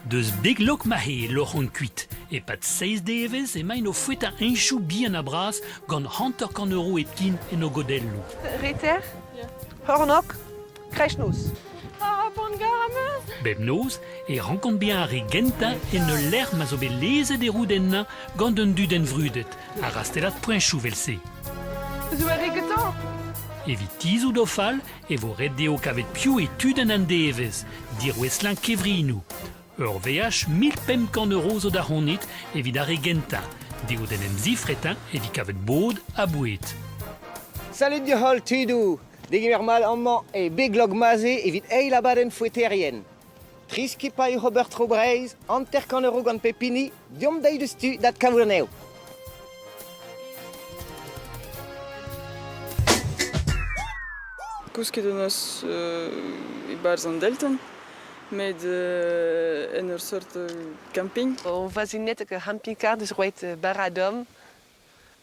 Deus beg Lokmahe e loc'hont kuit. E-pad seizh devezh emaint o foetañ heñchoù bihan ha bras gant 50 euro hepken en o godelloù. Reter, Hornok, Kreiznoz. Ah, poan-gar am eus! Bep noz e rankont bezañ ar re gentañ en ul lec'h ma zo bet lezet e roud ennañ gant un dudenn vrudet, ar rastellad poeñchoù 'vel-se. Zo ar re gentañ? Evit tizhout o fal e vo ret dezho kavet piv eo tudenn an devezh, dirouestlañ kevrinoù. Ur veaj 1500 euro zo da c'honit evit ar re gentañ, dezho d'en em zifretañ evit kavet bod ha boued. Salud deoc'h-holl tudoù! Degemer mat amañ e Beglog Maze evit eil abadenn foeterien. Tri skipailh ober tro Breizh, 50 euro gant pep hini, deomp dezhi deus-tu da adkavout anezho. Kousket hon eus e-barzh an deltenn, met en ur seurt camping. O vazinet hag ur c'hamping-car deus roet bara domm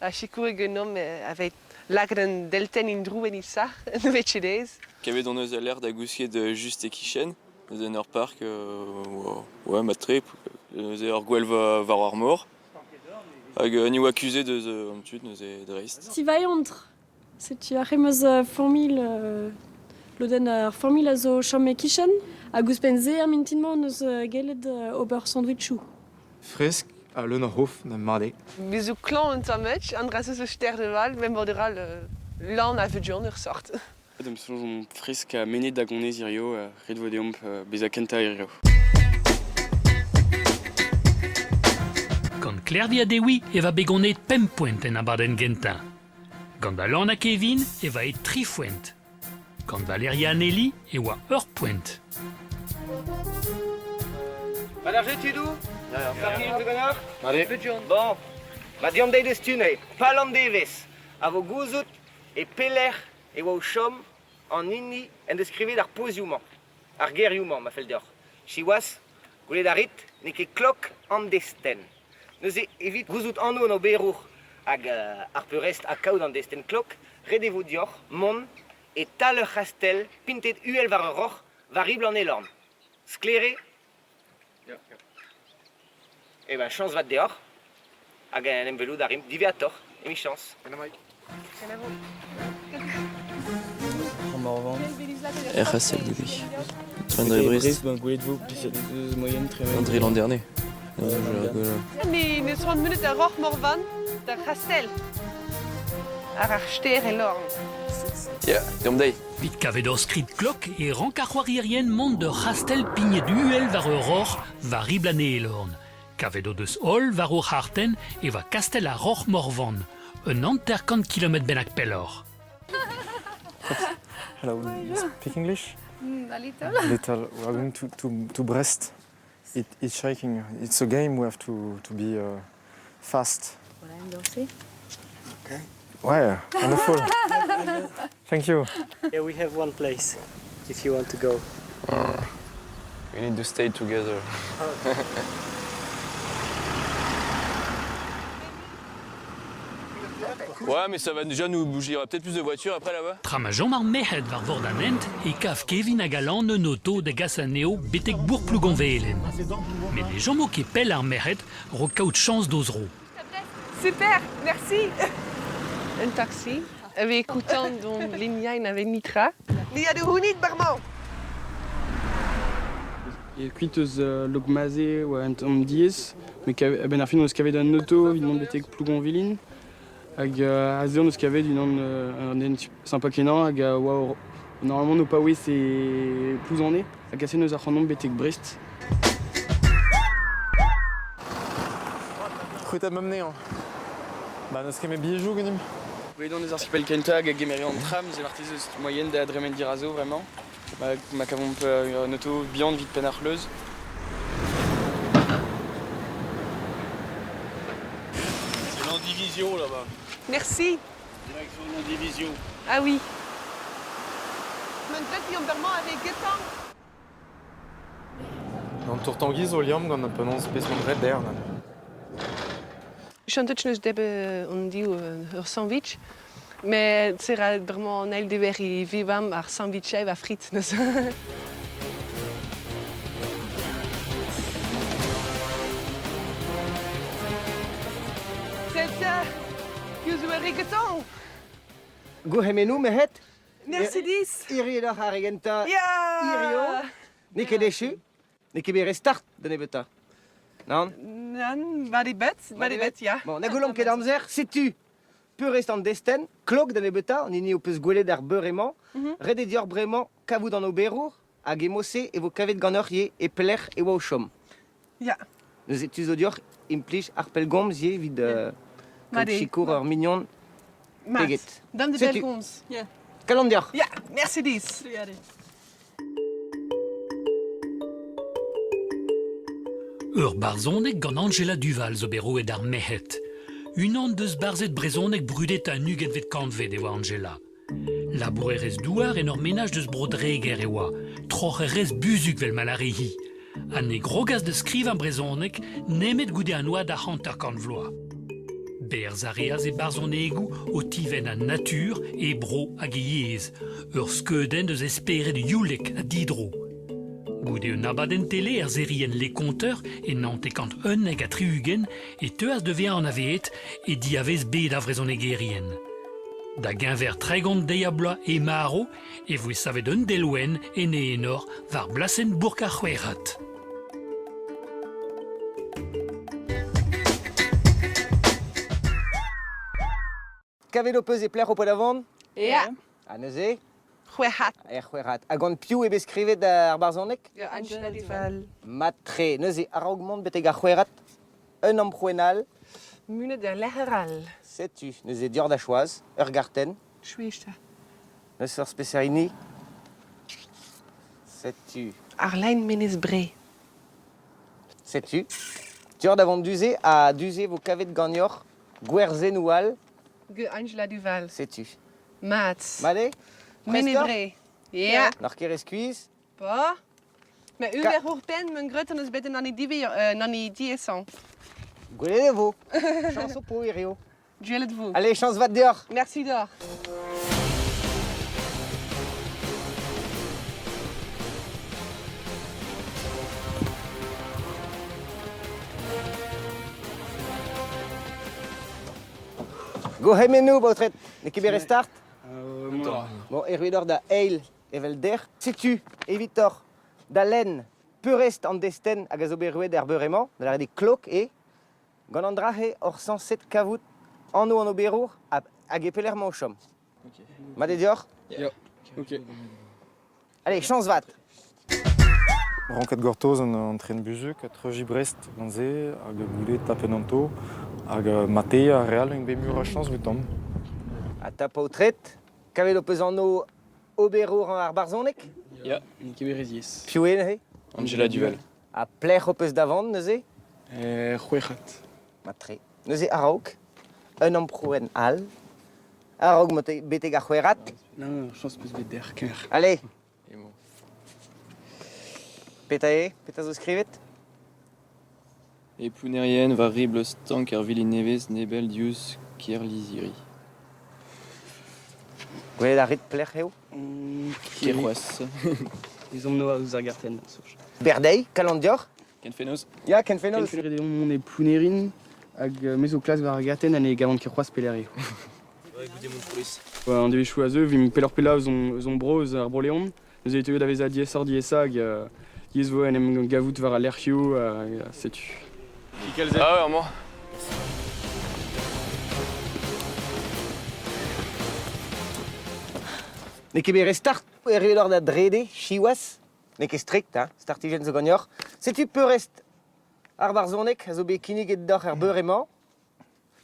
ha sikouret ganeomp aveit lakaat an deltenn en-dro en he sac'h ne vez ket aes. Kavet hon eus al lec'h da gousket just e-kichen, en ur park, ouais, mat-tre, neuze ur gwel war ar mor. Hag ni oa kuzhet eus an tud neuze dreist. Ti Vaillantre. Setu aze 'm eus familh, lodenn ar familh a zo chom e-kichen. Hag ouzhpenn-se ar mintin-mañ hon eus gellet ober sandwichoù. Fresk ha leun a c'hof na mat eo. Me zo klañv un tamm an dra-se zo ster de val, met mod all lan a vedion ur sort. Da'm soñj omp fresk ha mennet da gonez hiziv, ret vo deomp bezañ kentañ hiziv. Gant Klervi ha Dewi e va bet goneet pemp poent en abadenn gentañ. Gant Alan ha Kevin e va e tri foent. Gant Valeria ha Nelly e oa ur poent. Banerje tudoù Allez. Bon, ma deomp dezhi deus tu neuze. Pal an devezh a vo gouzout e pelec'h e oa o chom an hini en deus skrivet ar pozioù-mañ, ar gerioù-mañ ma fell deoc'h. Siwazh, gwelet a rit n'eo ket klok an destenn. Neuze, evit gouzout anv an oberour hag ar peurrest ha kaout an destenn klok, ret e vo deoc'h mont e-tal ur c'hastell pintet uhel war ur roc'h war ribl an Elorn. Sklaer eo? Eh ben, chañs vat deoc'h. Hag en em welout a rimp diwezhatoc'h, emichañs. Morvan, RSL Dewi. André Brest. André l'an dernier. Ne ne 30 minutes a Roc'h Morvan d'ar c'hastell. Ar ar stêr e Lorn. Yeah, deomp dezhi. Vit kavet ur skrid klok e rank ar c'hoarierien mont d'ur c'hastell pignet uhel war ur roc'h war ribl an Elorn. Kavet o deus holl war o c'hartenn e oa kastell ar Roc'h Morvan, un 50 kilometr bennak pelloc'h. Hello, speak English? A little. Little. We are going to Brest. It's shaking. It's a game. We have to be fast. Okay. Ouais, wonderful. Thank you. Yeah, we have one place if you want to go. We need to stay together. Ouais, mais ça va déjà nous bouger. Il y aura peut-être plus de voitures après là-bas. Tra ma chom ar merc'hed war vord an hent e kav Kevin hag Alan un oto da gas anezho betek bourk Plougonvelen. Met ne chomo ket pell ar merc'hed 'raok kaout chañs d'o zro. Super, merci. Un taxi. Avait écoutant dont Linia n'avait nitra. Ni a de hounit bremañ. E kuit eus Lokmaze oa un tamm diaes, met a-benn ar fin on eus kavet un auto evit mont betek Plougonvilin. Hag aze on eus kavet unan un den sympa-kenañ hag a oa normalement o paouez e Plouzane hag aze neus ac'hanomp betek Brest. C'hwitet 'm anezhañ. Ba n'eus ket met bilhejoù ganimp. Gwelet on eus ar skipell kentañ hag a gemere an tram, se marteze eus moaien da dremen dirazo vraiment. Ma kavomp un auto bihan evit penn ar c'hleuz. C'est l'Andivision là-bas. Merci. Direction l'Andivision. Ah oui. Meun avec getañ. An Tour-Tanguy zo liamm gant penaos peseurt ret dezhañ. Chantet neus debret an div ur sandwich, met se ra bremañ an eil dever e vevamp ar sandwich a frit neuze. Arigato! Gourc'hemennoù, merc'hed. Merci dis! Hiriv eo ar re gentañ. Ya! Hirio. N'eo ket echu. N'eo ket bet re start da nebeutañ. Nann? Nann, mat ebet, mat ebet, ya. Bon, na gollomp ket amzer, setu peurrest an destenn, klok da nebeutañ, an hini ho peus gwelet ar beure-mañ. Ret eo deoc'h bremañ kavout an oberour, hag e mod-se e vo kavet ganeoc'h ivez e pelec'h e oa o chom. Ya. Neuze tu zo deoc'h implij ar pellgomz ivez evit Mat eo. sikour ur mignon Mat. peget. Dam de Setu. pellgomz. Ya. Kalon deoc'h. Ya, merci dis. Ur barzhoneg gant Anjela Duval zo bet roet d'ar merc'hed. Unan deus barzhed brezhonek brudetañ an ugentvet kantved e oa Anjela. Labourerez-douar en ur menaj deus Bro-Dreger e oa, troc'herez buzhug 'vel ma lâre-hi. Ha ne grogas da skrivañ brezhoneg nemet goude an oad a 50 vloaz. Berzh a reas e barzhonegoù o tivenn an natur, e bro hag e yezh, ur skeudenn eus e spered youlek ha didro. Goude un abadenn tele er serienn Les Conteurs e 1971 e teuas da vezañ anavezet e diavez bed ar vrezhonegerien. Da geñver 30 deiz-ha-bloaz e marv e voe savet un delwenn en e enor war blasenn bourk ar C'houerc'had. Kavet ho peus e pelec'h ho po da vont? Ya. Ha neuze? C'houerc'had. Er C'houerc'had. Ha gant piv eo bet skrivet ar barzhoneg? Anjela Duval. Mat-tre. Neuze, a-raok mont betek ar C'houerc'had, un amprouenn all. Munet er lec'h all. Setu, neuze deoc'h da choaz, ur gartenn. Chwech 'ta. N'eus ur speser hini. Setu. Ar-lein Menez Bre. Setu. Deoc'h da vont du-se ha du-se vo kavet ganeoc'h gwerzennoù all. Angela Duval. Setu. Mat. Mat eo? Menez Bre. Ya. N'oc'h ket re skuizh? Ba. Ma uber ouzhpenn, meun graet hon eus bet an hini diaesañ. Gwelet e vo. Chañs ho po hirio. Gwelet vo. Allez, chañs vat deoc'h. Merci deoc'h. Gourc'hemennoù, paotred. N'eo ket bet re start? Bon, erruet oc'h da eil evel dec'h. Setu, evitoc'h, da lenn peurrest an destenn hag a zo bet roet er beure-mañ, da lâret eo klok eo. Gant an dra-se oc'h sañset kavout anv an oberour hag e pelec'h emañ o chom. Mat eo deoc'h? Ya. Ok. Allez, chañs vat! Ranket gortoz an tren buzhug ha treuziñ Brest gant se hag goude tapet an to hag mate ar re all int bet muioc'h a chañs evitañ. Ha ta paotred, kavet ho peus anv oberour ar barzhoneg? Ya, n'eo ket bet re ziaes. Piv eo neuze? Angela Duval. Ha pelec'h ho peus da vont neuze? C'hwec'had. Mat-tre. Neuze a-raok, un amprouenn all. A-raok betek ar c'hwec'had. Non, chañs 'peus bet dec'h, ker. Allez. Petra eo? Petra zo skrivet? E Plounerien war ribl stank ar vilin nevez nebell diouzh Kerliziri. Gwelet a rit pelec'h eo? Kerc'hoazh. Ezhomm 'noa ouzh ar gartenn, soñj. Berdeiz, kalon deoc'h? Ken fenoz. Ya, ken fenoz. Ken fenoz eo mont e Plounerin hag me zo klask war ar gartenn ha ne gavan ket c'hoazh pelec'h eo. An devezhioù a zeu, vimp pelloc'h-pellañ eus hon bro, eus ar Bro-Leon. Neuze e teuio da vezañ diaesoc'h-diaesañ hag diaes vo en em gavout war al lec'hioù hag setu. Ah ouais, moi. N'eo ket bet re start erruet oc'h da drede, siwazh. N'eo ket strikt, hein, startijenn zo ganeoc'h. Setu peurrest ar barzhoneg a zo bet kinniget deoc'h er beure-mañ.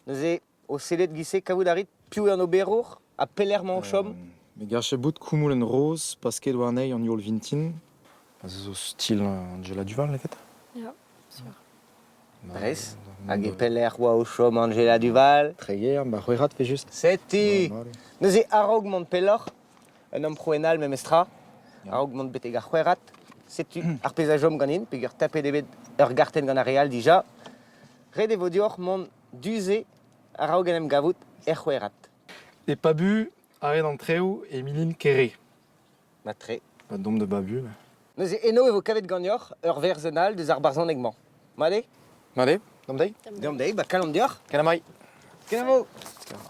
Neuze, o sellet giz-se, kavout a rit piv eo an oberour ha pelec'h emañ o chom? Me garfe bout koumoul en roz, pasket warnezhi an heol vintin. Se zo stil Angela Duval, n'eo ket? Ya, sûr. Dres. Hag e pelec'h oa o chom Angela Duval? Treger, ba c'hwec'had pe just. Setu! Neuze, a-raok mont pelloc'h, un amprouenn all memestra, a-raok mont betek ar c'hwec'had, setu ar pezh a chom ganin, peogwir tapet eo bet ur gartenn gant ar re all dija. Ret e vo deoc'h mont du-se a-raok en em gavout er c'houerad. E Pabu, aet an treoù e Milin Kere. Mat-tre. Ba domp da Babu. Neuze eno e vo kavet ganeoc'h ur werzenn all deus ar barzhoneg-mañ. Mat eo? Mat eo, deomp dezhi. Deomp dezhi, ba kalon deoc'h. Kenamai. Kenavo.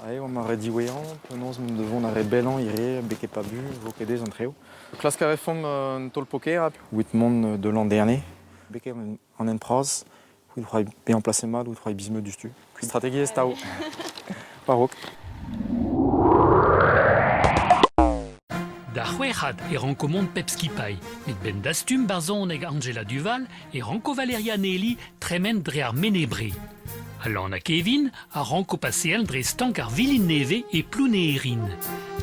Ae oamp ar re diwezhañ, penaos mont da vont ar re bellañ ivez, beket pa bu, vo ket aes an traoù. Klask a refomp un taol poker evit mont de l'an dernier. Beket an hent bras, evit c'hoari bezañ plaset mat, evit c'hoari biz-meud diouzhtu. Strategiezh tav. War-raok. Da c'hwec'had e ranko mont pep skipailh, met 'benn dastum barzhoneg Anjela Duval e ranko Valeria Nelly tremen dre ar Mene-Bre. Alan ha Kevin a ranko paseal dre stank ar vilin nevez e Plounerin.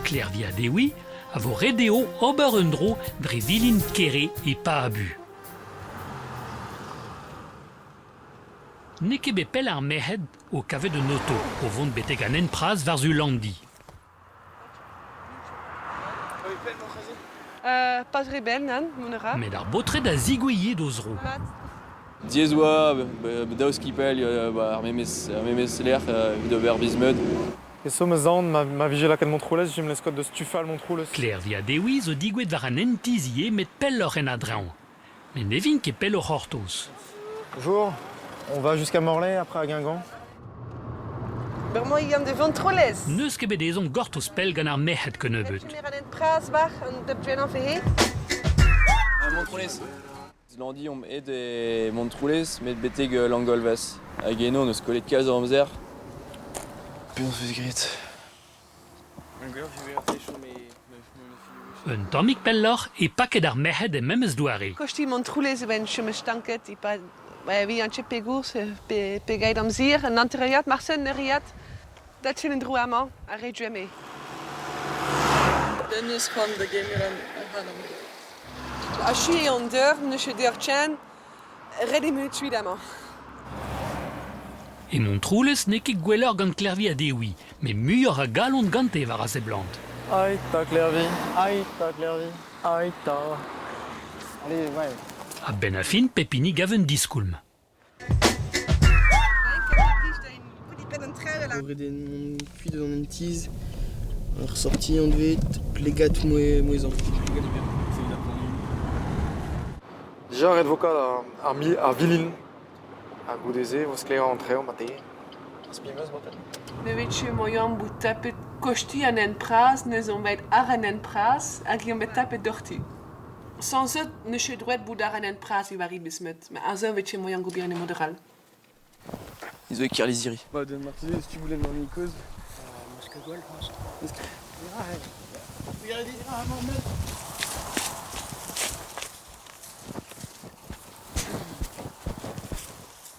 Klervi ha Dewi a vo ret dezho ober un dro dre vilin Kere e Pabu. N'eo ket bet pell ar merc'hed o kavet un oto o vont betek an hent-pras war-zu Landi. Pas re bell, nann, mont a ra. Met ar baotred a zigouezhe d'o zro. Diaes oa daou skipell ar memes, ar memes lec'h evit ober biz-meud. E so ma zorn ma, ma vije lakaet Montroulez, j'aime les de stufal Montroulez. Klervi ha Dewi zo digouezet war an hent-tizh ivez met pelloc'h en a-dreñv. Mais ne vint ket pell o c'hortoz. Bonjour, on va jusqu'à Morlaix après à Guingamp. Bremañ e yan da Vontroulez. N'eus ket bet ezhomm gortoz pell gant ar merc'hed kennebeut. Pras war an dep gwellañ vehe. Montroulez. Landi omp aet e Montroulez, met betek Langolvas. Hag eno on eus kollet kalz a amzer. Penaos 'vez graet? Un tammig pelloc'h e paked ar merc'hed er memes doare. Kosti Montroulez e oan chom stanket e-pad vi an ket pegoulz pe pegeit amzer, un hanteriad marse un euriad. Dat sil en-dro amañ, ar re me. Den eus c'hoant da gemer ac'hanomp. Achu eo an deur, n'eus ket deur ken, ret eo mont kuit amañ. E Montroulez n'eo ket gwelloc'h gant Klervi ha Dewi, met muioc'h a galon gante war a seblant. Aïe ta Klervi, aïe ta Klervi, aïe ta. Allez, ouais. A-benn ar fin, pep hini gav un diskoulm. Kuit eus an hent-tizh, ur sorti anvet Plegat Mouezhañ. Déjà ret vo kat ar, ar vilin. Ha goude-se e vo sklaer an traoù marteze. Ne vez ket moian bout tapet kosti an hent-bras, neuze on bet àr an hent-bras hag eo bet tapet doc'hti. Sañset n'eus ket droed bout àr an hent-bras diwar met aze vez ket moian gober en mod arall. Ils ont Kerliziri. Bah, de marteze, si tu voulais demander une cause.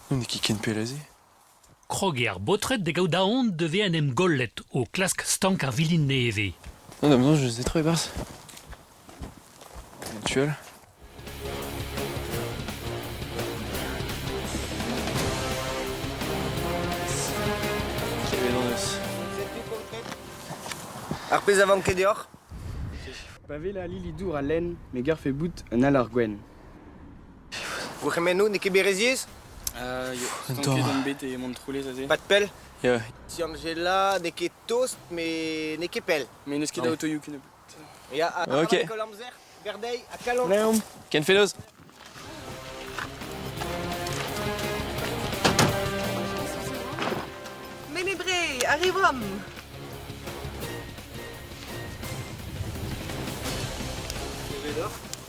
N'eo ket ken pell aze. Krog eo ar baotred da gaout aon da vezañ en em gollet o klask stank ar vilin nevez. Non, non, je sais trop e-barzh. Tuel. Ar pezh a vanke deoc'h? Pa vez la Lili dour a lenn, me garfe bout un alar gwenn. Gourc'hemennoù, n'eo ket bereziez? Stanket on bet e Montroulez aze. Pas de pell? Ya. Ti Angela n'eo ket tost, met n'eo ket pell. Mais n'eus ket aotoioù kennebeut. Ya, ha Ok. koll amzer, Berdei ha kalon. Ken fenoz. Menebre, arrivomp!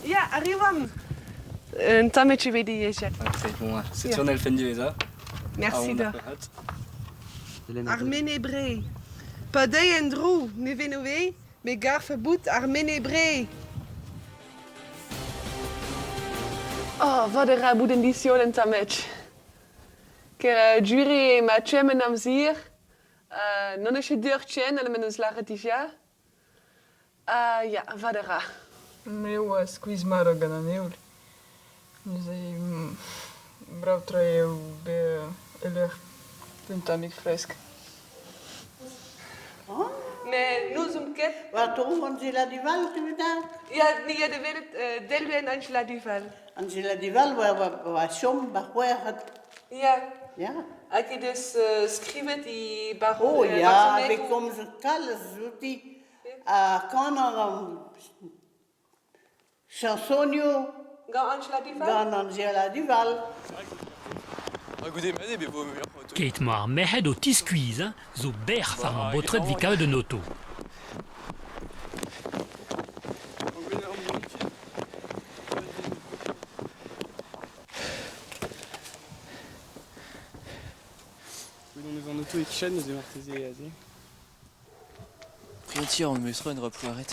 Ya, arrivomp! Un tamm e bet ivez. C'est sur elfenn diwezhañ. Merci deoc'h. Ar Menebre. Pa deuy en-dro, ne veno me garfe bout ar Menebre. Oh, wat a ra bout en disheol un tamm Ker dure ma tremen amzer, n'on eus ket deoc'h ken, ha m'en eus lâret dija. Ya, vad a ra. Me oa skuizh-mat gant an heol. Neuze brav-tre eo bezañ e-lec'h un tammig fresk. Mais n'ouzomp ket. War-dro Angela Duval, tu veux dire? Ya, ni ya da welet delwenn Angela Duval. Angela Duval oa, oa chom ba c'hwec'hed. Ya. Ya. Hag he deus skrivet he baro Oh ya, bet komzet kalz outi. Ha kanañ an chañsonioù Gant Angela Duval? Gant Angela Duval. Goude mat eo bet vo muioc'h. Keit 'mañ ar merc'hed o tiskuizhañ zo bec'h war ar baotred 'vit kaout un oto. On eus an oto e-kichen neuze marteze aze. Prientiñ an mestrez en doa plouaret.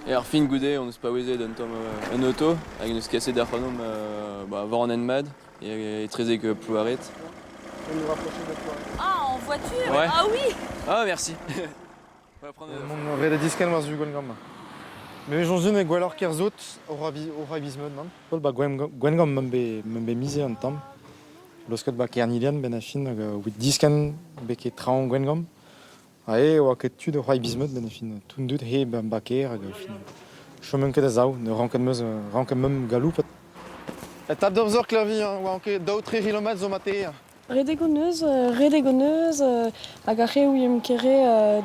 E ar fin goude hon eus paouezet un tamm un oto hag en deus kaset ac'hanomp bah, war an hent mat etrezek Plouaret. On nous rapprocher de Plouaret. Ah, en voiture? Ouais. Ah oui! Ah merci. Mont ret diskenn war-zu Gwengamp. Me soñj din eo gwelloc'h kerzhout o c'hoari biz-meud, nann? Ba Gwengamp m'am bet mize un tamm. Laosket ba Kernilian benn ar fin hag evit diskenn betek traoñ Gwengamp. Ha e oa ket tu da c'hoari biz-meud benn ar fin. Tout an dud he ba kêr hag fin chomemp ket a-sav. Ne ranket meus ranket meump galoupat. Tap d'amzer Klervi, hein, oa ket daou tri c'hilometr zo mat-te. Redek hon eus, redek hon eus, hag ar re ouiemp ket re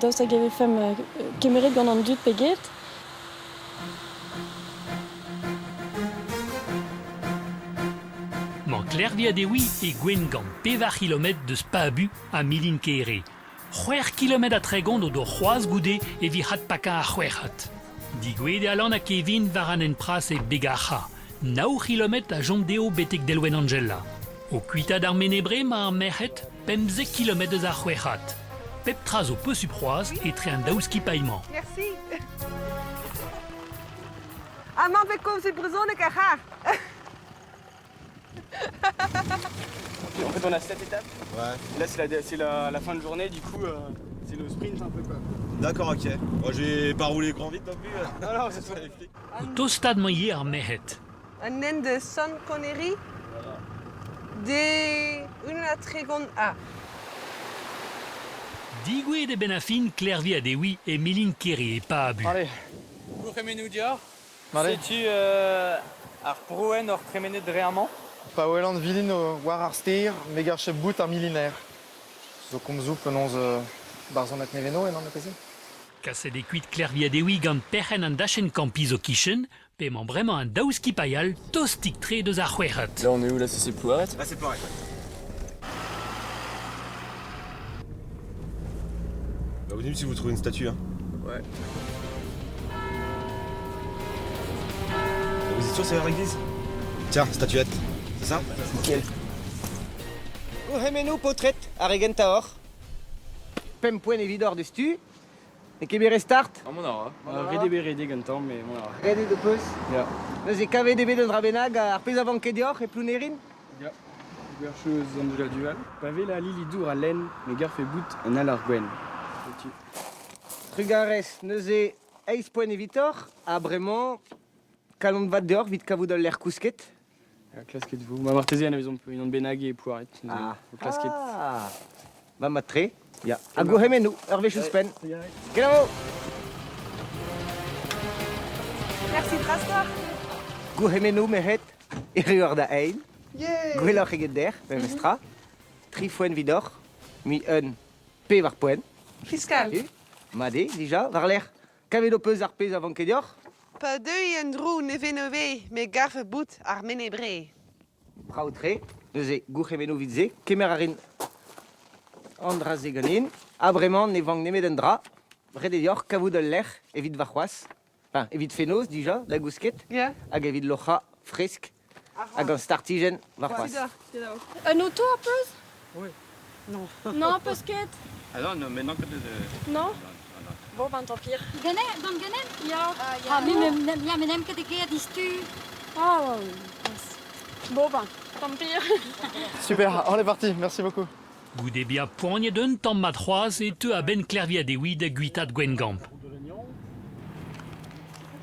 daoust hag e vefemp kemeret gant an dud pe get. Mañ Klervi ha Dewi e Gwengamp pevar c'hilometr deus Pabu ha Milin Kere. 6 kilometr ha 30 o do c'hoazh goude evit adpakañ ar c'hwec'had. Digouezhet eo Alan ha Kevin war an hent-pras e Beg-ar-C'hra. Nav c'hilometr a chom dezho betek delwenn Angela. O kuitaat ar Mene-Bre emañ ar merc'hed 15 kilometr eus ar c'hwec'had. Pep tra zo posupl c'hoazh etre an daou skipailh-mañ. Merci. Amañ 'vez komzet brezhoneg ar c'harr. En fait, on a sept étapes. Ouais. Là, c'est la fin de journée, du coup, c'est le sprint un peu quoi. D'accord, ok. Moi, j'ai pas roulé grand vite non plus. Non, non, c'est ça. O tostaat 'mañ ivez ar merc'hed. An hent de Sant-Koneri de 31 A. Digouezhet eo benn ar fin Klervi ha Dewi e Milin Kere e Pabu. Allez. Gourc'hemennoù deoc'h. Allez. Setu ar prouenn oc'h tremenet dre amañ. Pa welan vilin war ar stêr, me garfe bout ar miliner. Zo komzoù penaos barzhoneg Neveno emañ marteze? Kaset eo kuit Klervi ha Dewi gant perc'henn an dachenn kampiz o kichen, p'emañ bremañ an daou skipailh all tostik-tre deus ar c'hwec'had. Là on est où là? C'est Plouaret? Là c'est Plouaret, ouais. Bah, vous dites si vous trouvez une statue, hein. Ouais. Vous êtes sûr c'est vers l'église? Tiens, statuette, c'est ça? Nickel. Gourc'hemennoù paotred ar re gentañ oc'h. Pemp poent evidoc'h deus tu. E kemere start? Ah, mont a ra. Ret eo bet redek un tamm, mais mont a ra. Redet ho peus? Ya. Neuze kavet eo bet un dra bennak ar pezh a vanke deoc'h e Plounerin? Ya. Gwerchoz Angela Duval. Pa vez la Lili dour a lenn, me garfe bout un alar gwenn. Setu. Trugarez. Neuze eizh poent evitoc'h ha bremañ kalon vat deoc'h evit kavout ul lec'h kousket. Klasket vo. Ma marteze anavezomp unan bennak e Plouaret. Ah. Klasket. Ah. Ba mat-tre. Ya. Ha gourc'hemennoù, ur wech ouzhpenn. Kenavo! Merci Drastor. Gourc'hemennoù, merc'hed, erru oc'h da eil. Yeah. Gwelloc'h eget dec'h, memestra. Tri foent 'vidoc'h, mui un pevar poent. Fiskal. Mat eo, dija, war-lerc'h. Kavet ho peus ar pezh a vanke deoc'h? Pa deui en-dro nevez-nevez, me garfe bout ar Mene-Bre. Brav-tre. Neuze, gourc'hemennoù 'vit se. Kemer a rin an dra-se ganin. Ha bremañ ne vank nemet un dra. Ret eo deoc'h kavout ul lec'h evit warc'hoazh. Enfin, evit fenoz dija, da gousket. Hag evit loc'hañ fresk hag an startijenn warc'hoazh. Un auto a peus? Oui. Non. Non, peus ket? Ah non, non, maintenant que de... Non? Bon, ben tant pis. Ganen, gant ganen? Ya. Ah, me, ya, me n'aime ket e distu. Ah, bon, ben, tant pis. Super, on est parti, merci beaucoup. Goude bezañ poaniet un tamm mat c'hoazh e teu a-benn Klervi ha Dewi da guitaat Gwengamp.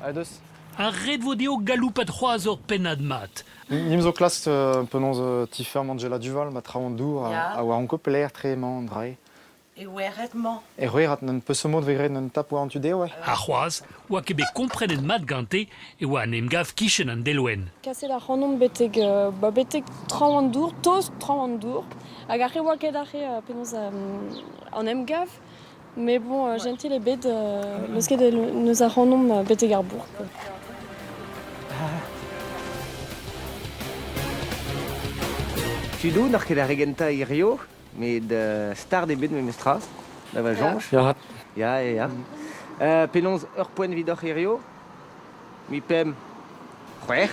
Allez, deus. Ha ret vo dezho galoupat c'hoazh ur pennad mat. Nim zo klask penaos ti-feurm Angela Duval ma traoñ an dour a oa anko pelec'h tre emañ an dra-se. E wered-mañ. E c'hwec'had n'un peseurt mod 'vez graet un tap war an tu dezho, ouais. Ha c'hoazh oa ket bet komprenet mat gante e oa an emgav kichen an delwenn. Kaset ac'hanomp betek, ba, betek traoñ an dour, tost traoñ an dour. Hag ar re oa ket ar re penaos an emgav. Mais bon, gentil eo bet, n'eus ket n'eus ac'hanomp betek ar bourk. Quoi. Tudoù, n'oc'h ket ar re gentañ hirio, met start eo bet memestra, da va soñj. Ya. Ya, ya, ya. Penaos ur poent evidoc'h hirio? Mi pemp, c'hwec'h.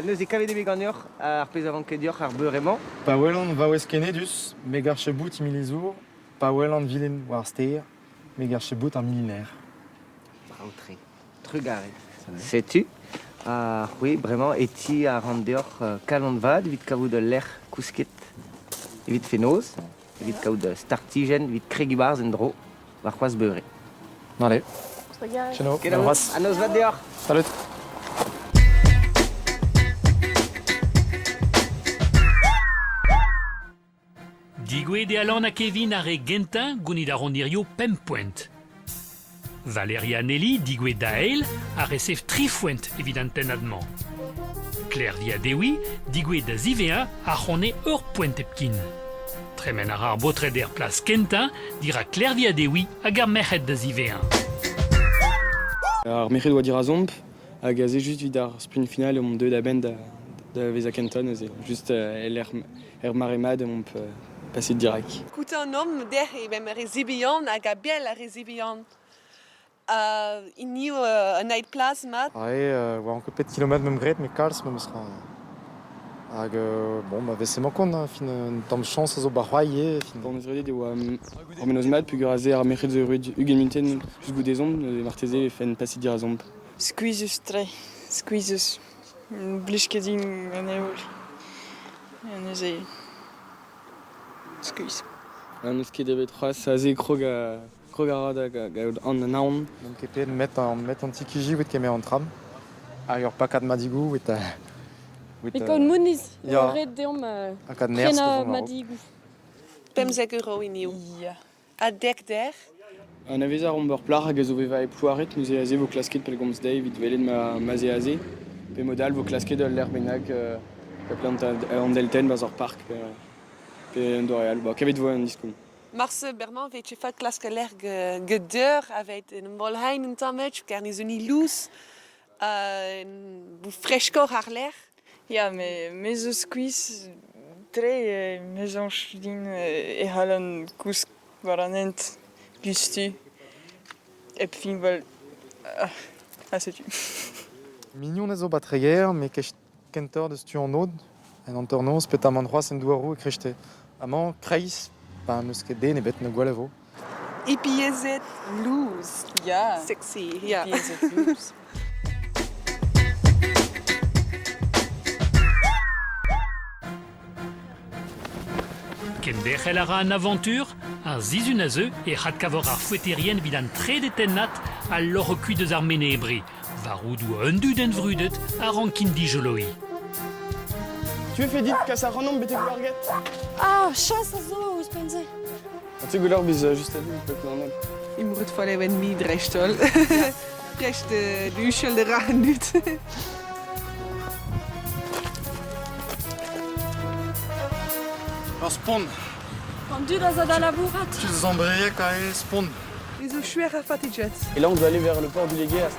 Neuze kavet eo bet ganeoc'h ar pezh a vanke deoc'h ar beure-mañ. Pa welan vaouez kenedus, me garche bout milizour, pa welan vilin war ar stêr, me garche bout ar miliner. Brav-tre. Trugarez. Setu, ha c'hwi bremañ e ti a ran deoc'h kalon vat evit kavout ul lec'h kousket evit fenoz, evit kaout startijenn, evit kregiñ 'barzh en-dro warc'hoazh beure. Allez. Trugarez. Kenavo, an noz vat deoc'h. Salut. Digouezhet eo Alan ha Kevin ar re gentañ gounit a ran hirio pemp poent. Valeria Nelly, digouezhet da eil, a resev tri foent evit an tennad-mañ. Klervi ha Dewi, digouezhet da ziwezhañ, a c'hone ur poent hepken. Tremen a ra ar baotred er plas kentañ dirak Klervi ha Dewi hag ar merc'hed da ziwezhañ. Ar merc'hed oa dirazomp hag aze just evit ar sprint final omp deuet a-benn da, da vezañ kentañ neuze. Just e-lec'h Er mare mat emaomp paset dirak. Koutañ an omp dec'h e vemp re zibihan hag a-bell ar re zibihan. Hiniv an eil plas mat. Ae, oa anket pet kilometr meump graet, met kalz memes tra. Hag bon, bah, vese-mañ kont, hein, fin un tamm chañs a zo ba c'hoari ivez. Fin. Bon, eus redet e oa ur mennozh mat peogwir aze ar merc'hed zo erruet 20 munutenn just goude-zomp, neuze marteze e fenn paset dirazomp. Skuizhus-tre, skuizhus. Blij ket din an heol. Neuze skuizh. N'eus ket evet c'hoazh aze krog a krog a ra da gaout an anaon. N'on ket bet met an met an ti-kigi evit kemer an tram. Hag ur pakad madigoù evit Met kaout mouniz, eo ret deomp prenañ madigoù. 15 euro hiniv. Ya. Ha dek dec'h. Anavezañ a reomp ur plac'h hag a zo vevañ e Plouared, neuze aze vo klasket pellgomz dezhi evit welet ma ma'z eo aze. Pe mod all vo klasket ul lec'h bennak da plantañ an deltenn 'barzh ur park pe, pe un doare all. Bon, kavet vo an diskoulm. Marse bremañ 'vez tu fat klask ul lec'h gedeur aveit en em volhein un tamm kar ne zo ni lous freskoc'h ar lec'h. Ya, met me zo skuizh tre, me soñj din e c'hallan kousk war an hent diouzhtu hep fiñval. Ha setu. Mignon a zo 'ba Treger, met kentoc'h deus tu an aod, en hanternoz, petamant c'hoazh en douaroù e kreiste. Amañ, kreiz, pa n'eus ket den ebet, na gwall a vo. Ipiezet louz. Ya. Sexy, ya. Ipiezet louz. Kenderc'hel a ra an avantur, ar sizhun a zeu e c'hadkavor ar foeterien evit an trede tennad al loc'h kuit eus ar Menebre, war roudoù un dudenn vrudet a rankin dijoloiñ. Tu veux fait dit kas ac'hanomp betek Plouarget Ah, chas a zo ouzhpenn-se. Tu gouleur biz just a vu an holl. Imbourd folle wenn mi dreist-holl. Prest de uschel de rachen dut. Ur spont. An dud a za da labourat. Tu zambriek ae spont. Les zo chouer a fatiget. Et là, on doit aller vers le port du Léguer.